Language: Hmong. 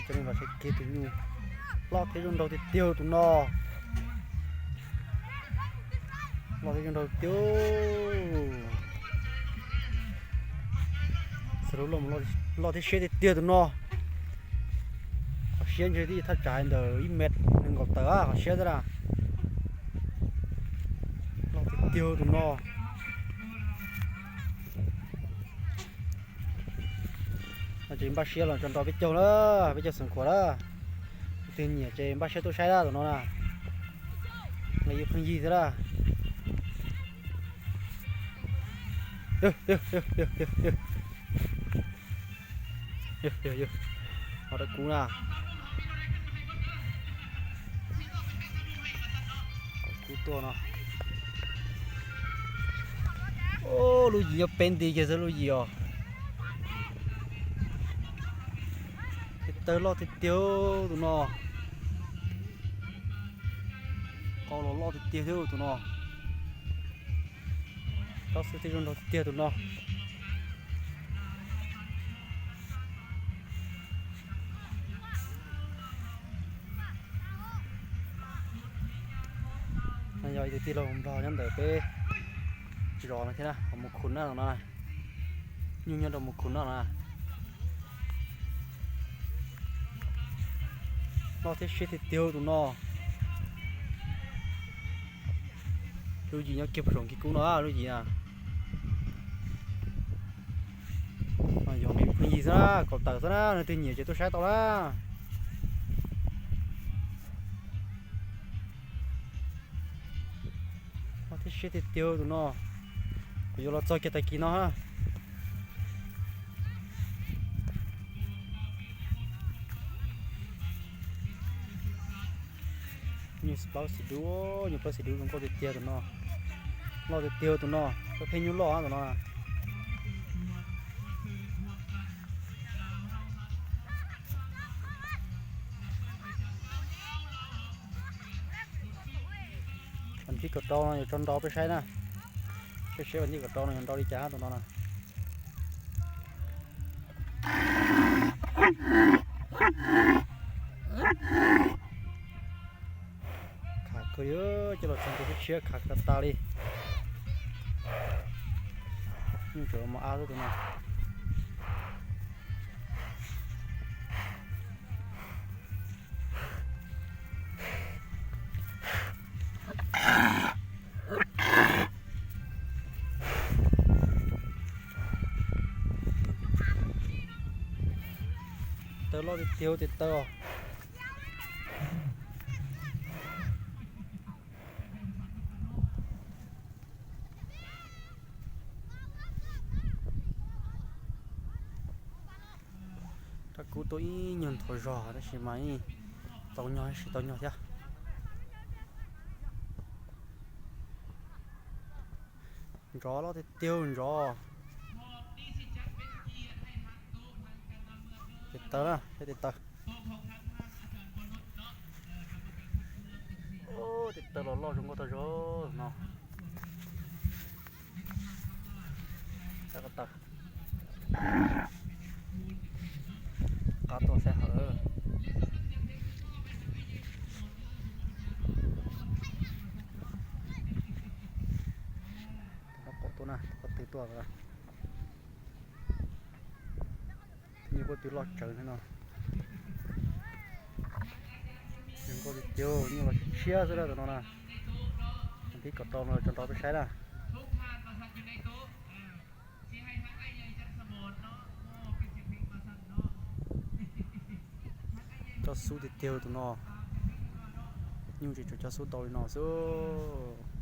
Coj nej los saib kiag tus nyuj. Loj thiab zoo nraug tiag tiag tus no. Loj thiab zoo nraug tiag. Xav lub loj, loj thiab siab tiag tiag tus no. Qhov siab ntshe twb thaj tsam ntawm ib mev nees nkaum tawm qhov siab xwb na. Loj tiag tiag tus no. No ces npaj siab los tso nrau peb caug na, peb caug xeem khuam na. Leej twg nyiam ces npaj siab tuaj saib na tus no na. Nqis yus pheej yig xwb na. Ho rau kuv na. Kuv tuaj no. Lub yim nyob peb nti kiag xwb lub yim os. Tes taw loj tiag tiag tus no. Qau los loj tiag tiag thiab tus no. Rab xub thiab zoo nraug tiag tiag tus no. No yog ib tug tij laug Nplog nyob ntawm peb zos no thiab na, Mus Khun na no. Nyuj nyob rau Mus Khun no na. Loj thiab siab tiag tiag tus no. Lub yim nyob kiag puag saum Kis Kub no lub yim na. Yog me phooj ywg xwb na, kaum tawm xwb na, leej twg nyiam ces tuaj saib tau na. Loj thiab siab tiag tiag tus no. Kuv yuav los txog kiag tag kis no ha. Nyuj plaub xim dub, nyuj plaub xim dub zoo nkauj tiag tiag tus no. Loj tiag tiag tus no, pheej nyuj loj tus no. Vas thib kaum rau no yuav tso nrau peb saib na. Saib seb vas thib kaum rau no yuav nrau li cas tus no na. Khav kawg li, coj los tso ntua tshiab tshiab khav tas tas li. Nyuj tseem mos ab xwb tus no. Taw loj tiag tiag tes taw. Rab kub tuaj ib nyuag nthuav zog tab sis mas tau nyog, siv tau nyog thiab. Ntsov loj tiag tiag ntsov. Tes taw na, peb tes taw. Tes taw los loj zoo nkauj tag zog no. Qab tuaj saib hawm. Tus no qaum tuaj na, tus ko tw tuaj. Nyuj ko tw loj tsawv no. Zoo nkauj tiag tiag, nyuj los tshiab xwb na tus no na. Vas thib kaum rau no tso nrau peb saib na. Cob xub tiag tiag tus no. Nyuj tseem tshuav cob xub ntau li no xwb.